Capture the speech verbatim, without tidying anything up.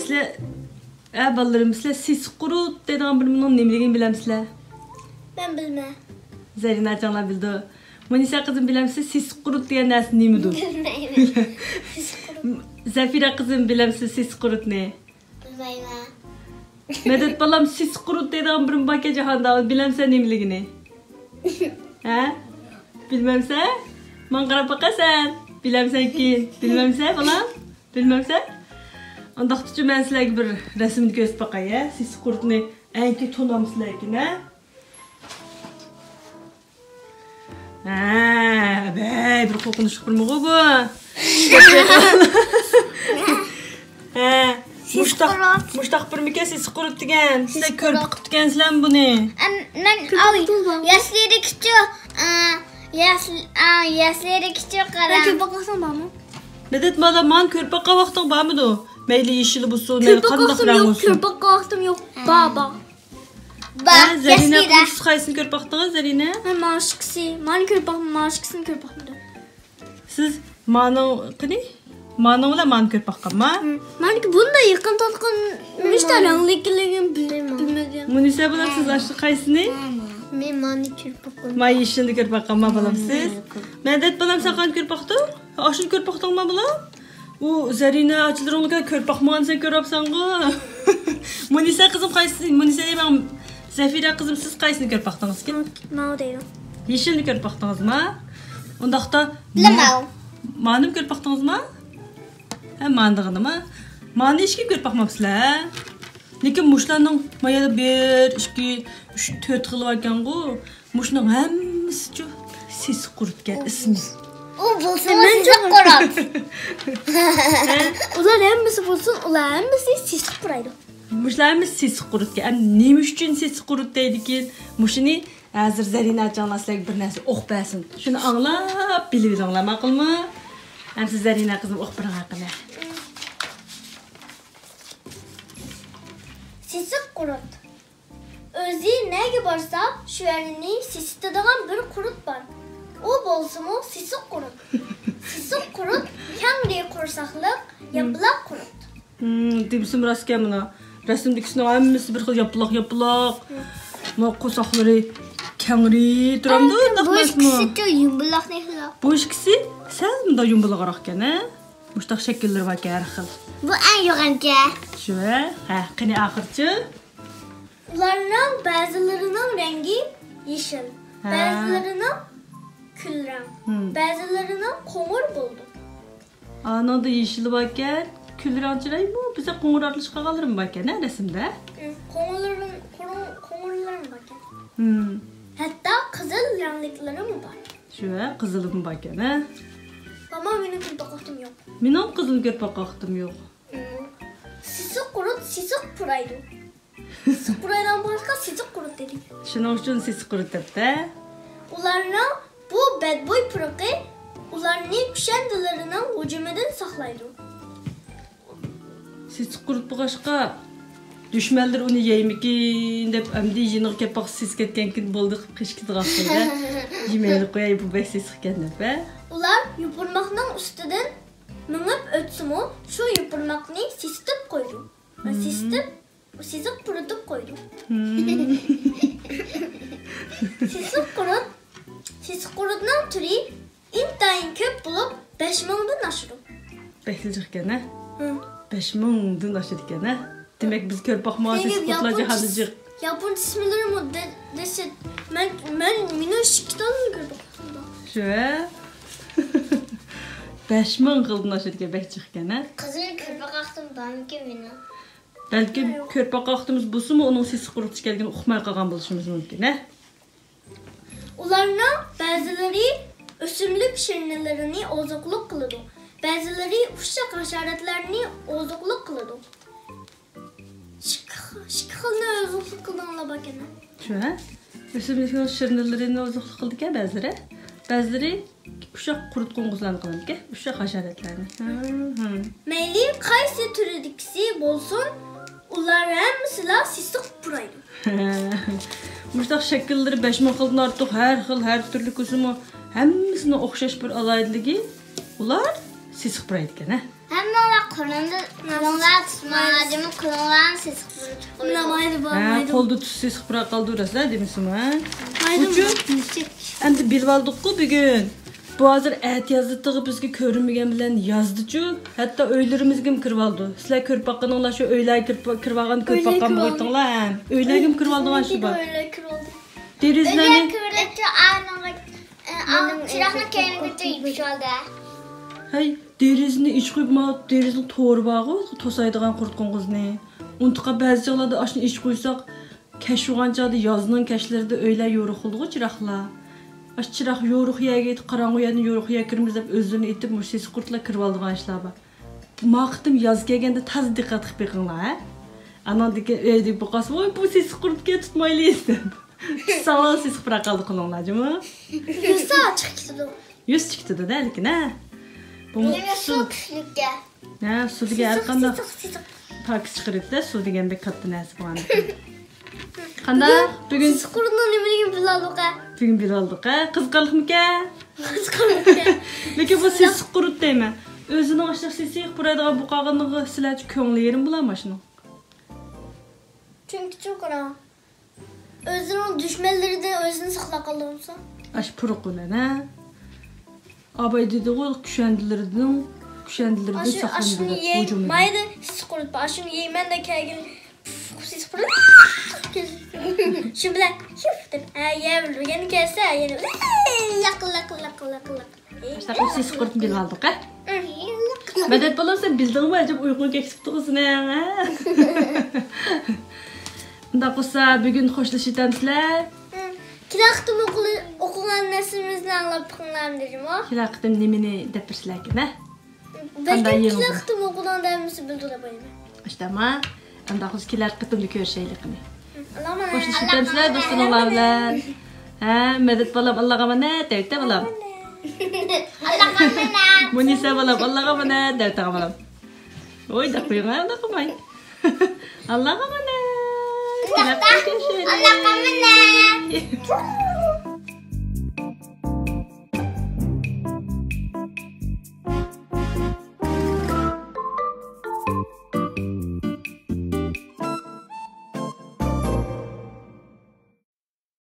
سىلەر، ھە، بالىلىرىم، سىلەر سېسىق قۇرت دەيدىغان بىر نېمىنىڭ نېمىلىكىنى بىلەمسىلەر؟ مەن بىلىمەن. زەرىنە ئاچاڭلار بىلىدۇ. مۇنىسە قىزىم، بىلەمسىز، سېسىق قۇرت دېگەن نەرسە نېمىدۇ؟ بىلمەيمەن. سېسىق قۇرت. زەفىرە قىزىم، بىلەمسىز سېسىق قۇرتنى؟ بىلمەيمەن. مەدەت بالام، سېسىق قۇرت دەيدىغان بىر باركەن جاھاندا، بىلەمسەن نېمىلىكىنى؟ ھە؟ بىلمەمسەن؟ ماڭا قاراپ باقا سەن. بىلەمسەن كېيىن. بىلمەمسەن بالام؟ بىلمەمسەن؟ ئانداقتىچۇ مەن سىلەرگە بىر رەسىمنى كۆرسىتىپ باقاي، ھە؟ سېسىق قۇرتنى ئەنكى تونامسىلەر ئىكەن، ھە؟ ھە، بەي، بىر قورقۇنچلۇق بىرمىغۇ بۇ. ھە، مۇشتاق، مۇشتاق بىرمىكەن سېسىق قۇرت دېگەن. سىلەر كۆرۈپ قىپتىكەنسىلەرمۇ بۇنى؟ مەن ياسلىرى كىچىك، ياسلىرى كىچىك قارا. مەدەت بالا، مانا كۆرۈپ باققان ۋاقتىڭ بارمىدۇ؟ مەيلى يېشىل بولسۇن، مەيلى قانداق رەڭ بولسۇن. كۆرۈپ باققان ۋاقتىم يوق. بار، بار. ھە، زەرىنە، سىز قايسىنى كۆرۈپ باقتىڭىز، زەرىنە؟ مەن مانا شۇ ئىككىسى. مانا كۆرۈپ باقمىدىم، مانا شۇ ئىككىسىنى كۆرۈپ باقمىدىم. سىز مانىڭ، قېنى؟ مانىڭ بىلەن مانى كۆرۈپ باققانما؟ مانىكى بۇنداق يېقىن تارتقان، مۇشتا رەڭلىكلىكىنى بىلمىدىم. مۇنىسە بىلەن سىز ئاشۇ قايسىنى؟ مەن مانى كۆرۈپ باققان. ما يېشىلنى كۆرۈپ باققانما بالام سىز؟ مەدەت بالام، سەن قانداقنى كۆرۈپ باقتىڭ؟ ئاشۇنى كۆرۈپ باقتىڭما بالام؟ ئۇ زەرىنە ئاچىلىرىڭلارغا كۆرۈپ باقمىغان سەن كۆرۈپسەنغۇ. مۇنىسە قىزىم قايسى؟ مۇنىسە دەيمەن، زەفىرە قىزىم، سىز قايسىنى كۆرۈپ باقتىڭىزكىن؟ ماۋۇ دەيدۇ. يېشىلنى كۆرۈپ باقتىڭىزما؟ ئۇنداقتا بىلمەن. مانىمۇ كۆرۈپ باقتىڭىزما؟ ھە، مانىدىغىنىما؟ مانى ھېچكىم كۆرۈپ باقماپسىلەر، ھە؟ لېكىن مۇشۇلارنىڭ مايادا بىر، ئىككى، ئۈچ، تۆت خىلى باركەنغۇ. مۇشۇنىڭ ھەممىسىچۇ سېسىق قۇرۇتكەن ئىسمى. ئۇ بولسىمۇ سېسىق قۇرۇت. ئۇلار ھەممىسى بولسۇن، ئۇلار ھەممىسى سېسىق پۇرايدۇ. مۇشۇلار ھەممىسى سېسىق قۇرۇتكەن. ئەمدى نېمە ئۈچۈن سېسىق قۇرۇت دەيدىكىن؟ مۇشۇنى ھازىر زەرىنە ئاچاڭلار سىلەرگە بىر نەرسە ئوقۇپ بەرسۇن. شۇنى ئاڭلاپ بىلىۋېلىڭلار، ماقۇلمۇ؟ ئەمسە زەرىنە قىزىم ئوقۇپ بېرىڭ قېنى. سېسىق قۇرۇت. ئۆزى نەگە بارسا، شۇ يەرنى سېسىتىدىغان بىر قۇرۇت بار. ئۇ بولسىمۇ سېسىق قۇرۇت. سېسىق قۇرۇت كەڭرى قورساقلىق، ياپىلاق قۇرۇت. ھىم، دېمىسىمۇ راستكەن مانا. رەسىمدىكىسىنىڭ ھەممىسى بىر خىل ياپىلاق، ياپىلاق. مانا قورساقلىرى كەڭرى تۇرامدۇ، ئۇنداقمۇ؟ بۇ ئىككىسى يۇمىلاق. بۇ ئىككىسى سەل مۇنداق يۇمىلاقراقكەن، ھە؟ مۇشتاق شەكىللىرى باركەن ھەر خىل. بۇ ئەڭ يوغانكەن. شۇ، ھە؟ ھە، قېنى ئاخىرچۇ؟ ئۇلارنىڭ بەزىلىرىنىڭ رەڭگى يېشىل، ھە، بەزىلىرىنىڭ كۈلرەڭ، ھىم، بەزىلىرىنىڭ قوڭۇر بولىدۇ. ئانىڭدا يېشىلى باركەن، كۈلرەڭ چىرايمۇ، بىزدە قوڭۇر ئارىلىشىپ قالغانلىرىمۇ باركەن، ھە، رەسىمدە؟ ھىم، قوڭۇرلىرىم، قوڭۇر، قوڭۇرلىرىمۇ باركەن. ھىم. ھەتتا قىزىل رەڭلىكلىرىمۇ بار. شۇ، ھە، قىزىلىمۇ باركەن، ھە؟ ماما، مېنىڭ كۆرۈپ باققان ۋاقتىم يوق. مېنىڭ قىزىلنى كۆرۈپ باققان ۋاقتىم يوق. ھىم. سېسىق قۇرۇت سېسىق پۇرايدۇ. سېسىق پۇرايدىغان بولغاچقا سېسىق قۇرۇت دېدى. شۇنىڭ ئۈچۈن سېسىق قۇرۇت دەپتۇ، ھە؟ ئۇلارنىڭ بۇ بەدبۇي پۇرىقى ئۇلارنى كۈشەندىلىرىنىڭ ھۇجۇمىدىن ساقلايدۇ. سېسىق قۇرۇت بولغاچقا، دۈشمەنلىرى ئۇنى يەيمىكىن دەپ، ئەمدى يېنىغا كەپ باقسا سېسىق كەتكەنكىن، بولدى، قېچىپ كېتىدىغان خىلدا. يېمەيلى قوياي، بۇ بەك سېسىق ئىكەن دەپ، ھە؟ ئۇلار يوپۇرماقنىڭ ئۈستىدىن مېڭىپ ئۆتسىمۇ، شۇ يوپۇرماقنى سېسىتىپ قويىدۇ. ھىم. سېسىتىپ، سېسىق پۇرىتىپ قويىدۇ. ھىم. سېسىق قۇرۇت، سېسىق قۇرۇتنىڭ تۈرى ئىنتايىن كۆپ بولۇپ، بەش مىڭدىن ئاشىدۇ. بەكلا جىق ئىكەن، ھە؟ ھىم. بەش مىڭدىن ئاشىدىكەن، ھە؟ دېمەك، بىز كۆرۈپ باقمىغان سېسىق قۇرۇتلار جاھاندا جىق. ياپونچە ئىسىملىرىمۇ دە-، دەھشەت. مەن، مەن مېنىڭ ئىككى تاللا كۆرۈپ باققان. شۇ، ھە؟ بەش مىڭ خىلدىن ئاشىدىكەن، بەك جىق ئىكەن، ھە؟ قىزىل كۆرپە قاقتىم بارمىكىن مېنىڭ؟ بەلكىم كۆرپە قاقتىمىز بولسىمۇ، ئۇنىڭ سېسىق قۇرۇت ئىكەنلىكىنى ئۇقماي قالغان بولۇشىمىز مۇمكىن، ھە؟ ئۇلارنىڭ بەزىلىرى ئۆسۈملۈك شىرنىلىرىنى ئوزۇقلۇق قىلىدۇ، بەزىلىرى ئۇششاق ھاشاراتلارنى ئوزۇقلۇق قىلىدۇ. ئىككى خىل، ئىككى خىلنى ئوزۇقلۇق قىلىدىغانلار باركەن. شۇ، ھە؟ ئۆسۈملۈكنىڭ شىرنىلىرىنى ئوزۇقلۇق قىلىدىكەن بەزىلىرى. بەزىلىرى ئۇششاق قۇرۇت قوڭغۇزلارنى قىلىدىكەن، ئۇششاق ھاشاراتلارنى. ھە، ھە. مەيلى قايسى تۈردىكىسى بولسۇن، ئۇلار ھەممىسىلا سېسىق پۇرايدۇ. مۇشۇنداق شەكىللىرى بەش مىڭ خىلدىن ئارتۇق، ھەر خىل، ھەر تۈرلۈك بولسىمۇ، ھەممىسىنىڭ ئوخشاش بىر ئالاھىدىلىكى، ئۇلار سېسىق پۇرايدىكەن، ھە. ھەممىڭلار قولۇڭدا، قولۇڭلار تۇتماڭلار، جۇمۇ قولۇڭلارنى سېسىق بولۇپ قويىدۇ. مايدا بار، ھە، مايدا. قولدا تۇتسا سېسىق پۇراپ قالىدۇ، راست-ھە دېمىسىمۇ، ھە؟ مايدا. ئۇچۇ. ئەمدى بىلىۋالدۇققۇ بۈگۈن. بۇ ھازىر ئەتىيازلىتىغا بىزگە كۆرۈنمىگەن بىلەن يازدىچۇ، ھەتتا ئۆيلىرىمىزگىمۇ كىرىۋالىدۇ. سىلەر كۆرۈپ باققىنىڭلار شۇ ئۆيلەرگە كىرىپ، كىرىۋالغان، كۆرۈپ باققان بولغىيتىڭلار، ھە؟ ئۆيلەرگىمۇ كىرىۋالىدىغان شۇ بار. ئۆيلەرگە كىرىۋالدى. دېرىزىلەرنى ئۆيلەرگە كىرىۋالدى. ئە، ئاڭ، چىراغنى كەينىگىچە يېپىشىۋالدى. ھەي، دېرىزىنى ئېچىپ قويۇپ، ماۋۇ دېرىزىنىڭ تورى بارغۇ، توسايدىغان قۇرت قوڭغۇزنى. ئۇنتۇققان بەزى چاغلاردا ئاشۇنى ئېچىپ قويساق، كەچ بولغان چاغدا يازنىڭ كەچلىرىدە ئۆيلەر يورۇق بولىدىغۇ چىراغلار. ئاشۇ چىراغ يورۇق يەرگە يېتىپ، قاراڭغۇ يەردىن يورۇق يەرگە كىرىمىز دەپ ئۆزلىرىنى ئېتىپ، مۇشۇ سېسىق قۇرتلار كىرىۋالىدىغان ئىشلار بار. ما قېتىم ياز كەلگەندە تازا دىققەت قىلىپ بېقىڭلار، ھە؟ ئاناندىن كېيىن ئۆيدىكى بۇقاسى، ۋوي، بۇ سېسىق قۇرتكەن، تۇتمايلى دەپ. ساڭا سېسىق پۇراپ قالدى قولۇڭلار، جۇمۇ. يۈرسە چىقىپ كېتىدۇ. يۈرسە چىقىپ كېتىدۇ-دە، لېكىن، ھە؟ بۇ يەنە سۇ سۇ كۈچلۈككەن. ھە، سۇ دېگەن ھەر قانداق سېسىق، سېسىق. پاكىز چىقىرىدۇ-دە، سۇ دېگەن بەك كاتتا نەرسە بولغان. قانداق؟ بۈگۈن سېسىق قۇرتنىڭ نېمىلىكىنى بىلەلدۇق-ھە؟ بۈگۈن بىلەلدۇق-ھە؟ قىزىقارلىقمىكەن؟ قىزىقارلىقكەن. لېكىن بۇ سېسىق قۇرت دەيمەن. ئۆزىنىڭ ئاشۇنداق سېسىق پۇرايدىغان بولۇپ قالغىنىغا سىلەرچە كۆڭلى يېرىم بولامدۇ ئاشۇنىڭ؟ چۈنكى چوڭ قارا. ئۆزىنىڭ دۈشمەنلىرىدىن ئۆزىنى ساقلاپ قالىدىغان بولسا. ئاشۇ پۇرىقى بىلەن، ھە؟ ئاباي دېدىغۇ، كۈشەندىلىرىدىن، كۈشەندىلىرىدىن ئاشۇ، ساقلىنىدۇ ئاشۇنى دەپ، يەي-، ھۇجۇمدىن. مايدا سېسىق قۇرت، ئاشۇنى يەيمەن دەپ كەلگىن. سېسىق قۇرت. شۇ بىلەن، شۇف دەپ، ھە، يەۋېلىپ، يەنە كەلسە، يەنە، لىق، لىق، لىق، لىق. ئاشۇنداق قىلىپ سېسىق قۇرتنى بىلىۋالدۇق، ھە؟ مەدەت بالام، سەن بىلدىڭمۇ؟ ئەجەب ئۇيقۇڭ كەچتى سېنىڭ، ھە؟ ئۇنداق بولسا، بۈگۈن خوشلىشىۋېتەمسىلەر؟ كېلەر قېتىم ئوقۇلى-، ئوقۇغان نەرسىمىزنى ئاڭلاپ بېقىڭلار، دېدىمۇ؟ كېلەر قېتىم نېمىنى دەپ بېرىسىلەركىن، ھە؟ بەلكىم كېلەر قېتىم ئوقۇغان نەرسىمىزنى بىلدۈرۈپ قويىمەن. ئاشۇنداقمۇ؟ ئانداق بولسا كېلەر قېتىمدا كۆرۈشەيلى قېنى. خوشلىشىپ كېتەمسىلەر دوستلىرىڭلار بىلەن. ھە، مەدەت بالام، ئاللاغا ئامانەت دەۋېتە بالام. ئاللاغا ئامانەت. مۇنىسە بالام، ئاللاغا ئامانەت دەۋېتە بالام. ۋوي دەپ قويۇڭ، ھە، ئۇنداق قىلماي. ئاللاغا ئامانەت. كېلەر قېتىم كۆرۈشەيلى. ئاللاغا ئامانەت.